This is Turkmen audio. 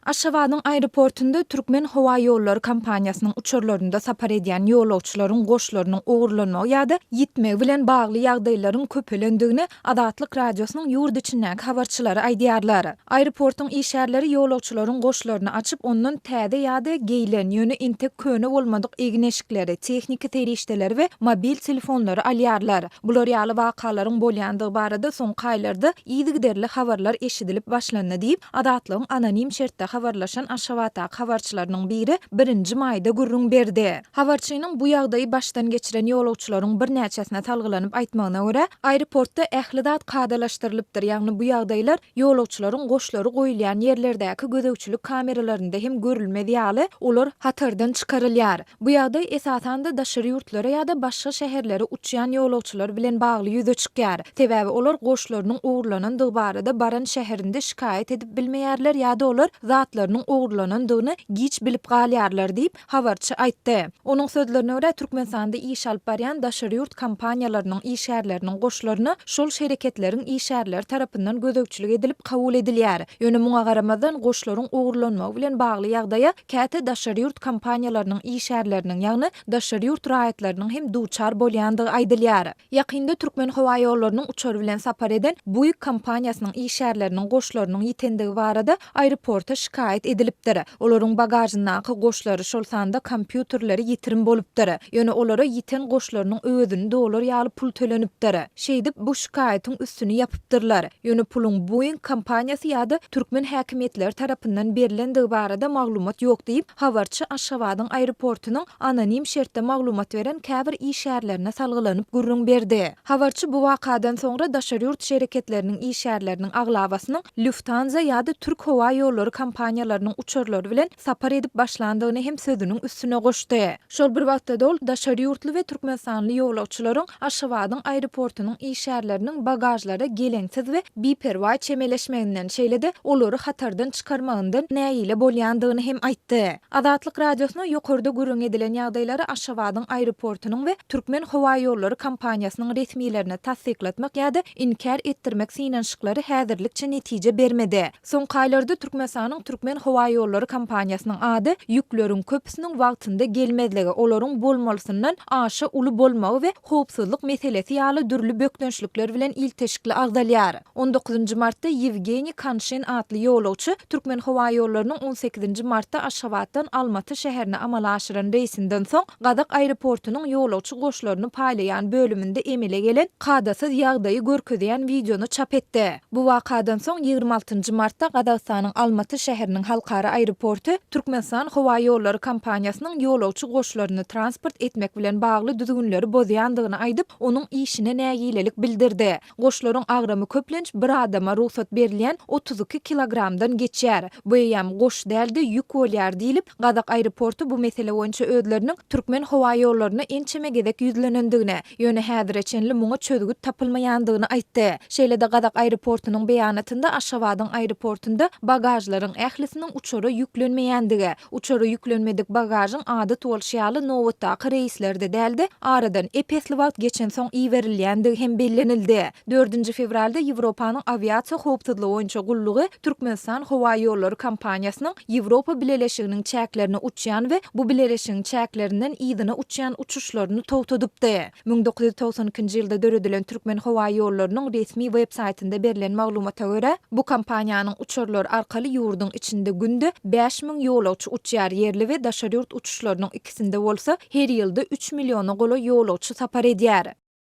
Aşgabadyň aeroportunda Türkmenhowaýollary kompaniýasynyň uçarlarynda sapar edýän ýolagçylaryň goşlarynyň ogurlanmagy ýa-da ýitmegi bilen bagly ýagdaýlaryň köpelendigini Azatlyk Radiosynyň ýurt içindäki habarçylary aýdýarlar. Aeroportuň işgärleri ýolagçylaryň goşlaryny açyp, ondan täze ýa-da geýlen, ýöne entek köne bolmadyk egin-eşikleri, tehniki serişdeleri we mobil telefonlary alýarlar. Bular ýaly wakalaryň bolýandygy barada soňky aýlarda yzygiderli habarlar eşidilip başlandy diýip, Azatlygyň anonim şertde habarlaşan Aşgabatdaky habarçylarynyň biri birinji maýda gürrüň berdi. Habarçynyň bu ýagdaýy başdan geçiren ýolagçylaryň birnäçesine salgylanyp aýtmagyna görä, aeroportda ähli zat kadalaşdyrylypdyr, ýagny bu ýagdaýlar ýolagçylaryň goşlary goýulýan ýerlerdäki gözegçilik kameralarynda hem görülmez ýaly, olar hatardan çykarylýar. Bu ýagdaý esasan-da daşary ýurtlara ýa-da başga şäherlere uçýan ýolagçylar bilen bagly ýüze çykýar. Sebäbi olar goşlarynyň ogurlanandygy barada baran şäherinde şikaýat edip bilmeýärler ýa-da olar zatlarynyň ogurlanandygyny giç bilip galýarlar diýip, habarçy aýtdy. Onuň sözlerine görä, Türkmenistanda iş alyp barýan daşary ýurt kompaniýalarynyň işgärleriniň goşlaryna şol şereketleriň işgärleri tarapyndan gözegçilik edilip kabul edilýär. Ýöne muňa garamazdan, goşlaryň ogurlanmagy bilen bagly ýagdaýa käte daşary ýurt kompaniýalarynyň işgärleriniň, ýagny daşary ýurt raýatlarynyň hem duçar bolýandygy aýdylýar. Ýakynda Türkmenhowaýollarynyň uçary bilen sapar eden Buig kompaniýasynyň işgärleriniň goşlarynyň ýitendigi barada aeroporta şikaýat edilipdir. Olaryň bagažyndaky goşlary, şol sanda kompýuterleri ýitirim bolupdyr. Ýöne olara ýiten goşlarynyň öwezini dolar ýaly pul tölenipdir. Şeýdip, bu şikaýatyň üstüni ýapypdyrlar. Ýöne puluň Boeing kompaniýasy ýa-da türkmen häkimiýetleri tarapyndan berlendigi barada maglumat ýok diýip, habarçy Aşgabadyň aeroportunyň anonim şertde maglumat beren käbir işgärlerine salgylanyp gürrüň berdi. Habarçy bu wakadan soňra daşary ýurt şereketleriniň işgärleriniň aglabasynyň Lufthansa ýa-da Türk howa ýollary kompaniýalarynyň uçarlary bilen sapar edip başlandygyny hem sözüniň üstüne goşdy. Şol bir wagtda-da ol daşary ýurtly we türkmenistanly ýolagçylaryň Aşgabadyň aeroportunyň işgärleriniň bagažlara geleňsiz we biperwaý çemeleşmeginden, şeýle-de olary hatardan çykarmagyndan nägile bolýandygyny hem aýtdy. Azatlyk Radiosyna ýokarda gürrüň edilen ýagdaýlary Aşgabadyň aeroportunyň we Türkmenhowaýollary kompaniýasynyň resmilerine tassyklatmak ýa-da inkär etdirmek synanyşyklary häzirlikçe netije bermedi. Soňky aýlarda Türkmenistanyň Türkmenhowaýollary kompaniýasynyň ady ýükleriň köpüsiniň wagtynda gelmezligi, olaryň bolmalysyndan aşa uly bolmagy we howpsuzlyk meselesi ýaly dürli bökdençlikler bilen ilteşikli agzalýar. On dokuzynjy martda Ýewgeniý Kanşin atly ýolagçy Türkmenhowaýollarynyň on sekizinji martda Aşgabatdan Almaty şäherine amala aşyran reýsinden soň Gazak aeroportunyň ýolagçy goşlaryny paýlaýan bölüminde emele gelen kadasyz ýagdaýy görkezýän wideony çap etdi. Bu wakadan soň 26 altynjy martda Gazagystanyň Almaty şäheriniň halkara aeroporty Türkmenistan howaýollary kompaniýasynyň ýolagçy goşlaryny transport etmek bilen bagly düzgünleri bozýandygyny aýdyp, onuň işine nägilelik bildirdi. Goşlaryň agramy köplenç bir adama rugsat berilýän 32 kilogramdan geçýär. Bu eýýäm goş däl-de, ýük bolýar diýlip, Gazak aeroporty bu mesele boýunça özleriniň Türkmenhowaýollaryna ençeme gezek ýüzlenendigini, ýöne häzire çenli muňa çözgüt tapylmaýandygyny aýtdy. Şeýle-de Gazak aeroportunyň beýanatynda Aşgabadyň aeroportunda bagažlaryň ählisiniň uçara ýüklenmeýändigi, uçara ýüklenmedik bagažyň adat bolşy ýaly nobatdaky reýslerde däl-de, aradan ep-esli wagt geçensoň iberilýändigi hem bellenildi. Dördünji fewralda Ýewropanyň awiasiýa howpsuzlygy boýunça gullugy Türkmenistan howaýollary kompaniýasynyň Ýewropa Bileleşiginiň çäklerine uçýan we bu bileleşigiň çäklerinden yzyna uçýan uçuşlaryny togtadypdy. 1992-nji ýylda döredilen Türkmenhowaýollarynyň resmi web-saýtynda berlen maglumata görä, bu kompaniýanyň uçarlary arkaly ýurduň içinde günde 5000 ýolagçy uçýar, ýerli we daşary ýurt uçuşlarynyň ikisinde bolsa her ýylda üç milliona golaý ýolagçy sapar edýär.